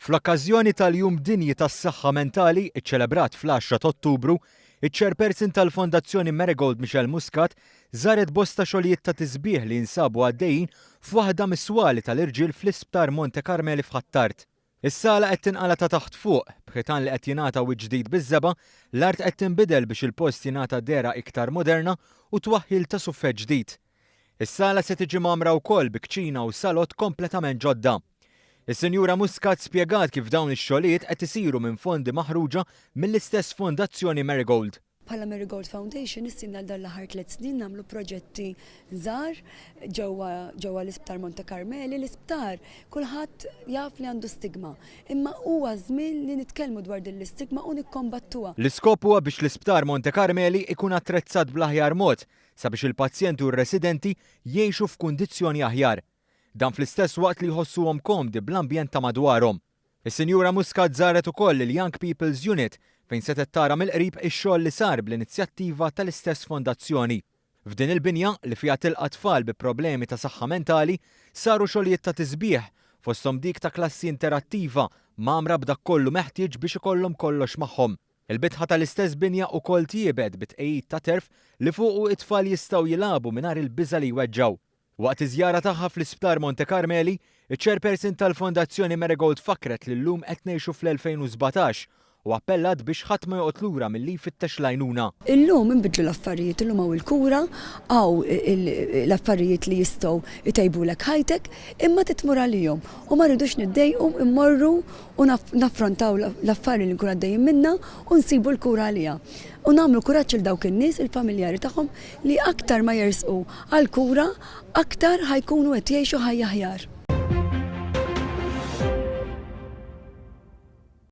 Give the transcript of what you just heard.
Fl-okkażjoni tal-Jum Dinji tas-Saħħa Mentali, iċċelebrat fl-għaxra t'Ottubru, iċ-Chairperson tal-Fondazzjoni Marigold Michelle Muscat żaret bosta xogħlijiet ta' tisbiħ li jinsabu għaddejjin f'waħda mis-swali tal-irġiel fl-Isptar Monte Karmeli f'Ħ'Attard. Is-sala qed tinqala' ta' taħt fuq, b'ħitan li qed jingħata wiċċ ġdid biż-żebgħa, l-art qed tinbidel biex il-post jingħata dehra iktar moderna u twaħħil ta' suffett ġdid. Is-sala se tiġi mgħammra wkoll bi kċina u salott kompletament ġodda. Is-Sinjura Muscat spjegat kif dawn ix-xogħlijiet qed isiru minn fondi maħruġa mill-istess Fondazzjoni Marigold. Bħala Marigold Foundation issilna għal dan l-aħħar tlett snin nagħmlu proġetti żgħar ġewwa ġewwa l-Isptar Monte Karmeli. L-isptar kulħadd jaf li għandu stigma, imma huwa ż-żmien li nitkellmu dwar din l-istigma u nikkombattuha. L-iskop huwa biex l-Isptar Monte Karmeli ikun attrezzat bl-aħjar mod sabiex il-pazjenti u r-residenti jgħixu f'kundizzjoni aħjar. Dan fl-istess waqt li jħossuhom komdi bl-ambjent ta' madwarhom. Is-Sinjura Muscat żaret ukoll il-Young People's Unit fejn setgħet tara mill-qrib ix-xogħol li sar bl-inizjattiva tal-istess fondazzjoni. F'din il-binja, li fiha tilqa' tfal bi problemi ta' saħħa mentali, saru xogħlijiet ta' tisbiħ, fosthom dik ta' klassi interattiva mgħammra b'dak kollu meħtieġ biex ikollhom kollox magħhom. Il-bitħa tal-istess binja ukoll tjiebet bi tqegħid ta' turf li fuqu it-tfal jistgħu jilagħbu mingħajr il-biża' li jweġġgħu. Waqt iż-żjara tagħha fl-Isptar Monte Karmeli, iċ-Chairperson tal-Fondazzjoni Marigold fakkret li llum qed ngħixu fl-2017 u appellat biex ħadd ma joqgħod lura milli jfittex l-għajnuna. Illum inbidlu l-affarijiet, illum hawn il-kura, hawn l-affarijiet li jistgħu jtejbulek ħajtek, imma trid tmur għalihom u ma rridux niddejqu mmorru u naffrontaw l-affari li nkunu għaddejjin minnha u nsibu l-kura għaliha. U nagħmlu kuraġġ lil dawk in-nies, il-familjari tagħhom li aktar ma jersqu għall-kura aktar ħa jkunu qed jgħixu ħajja aħjar.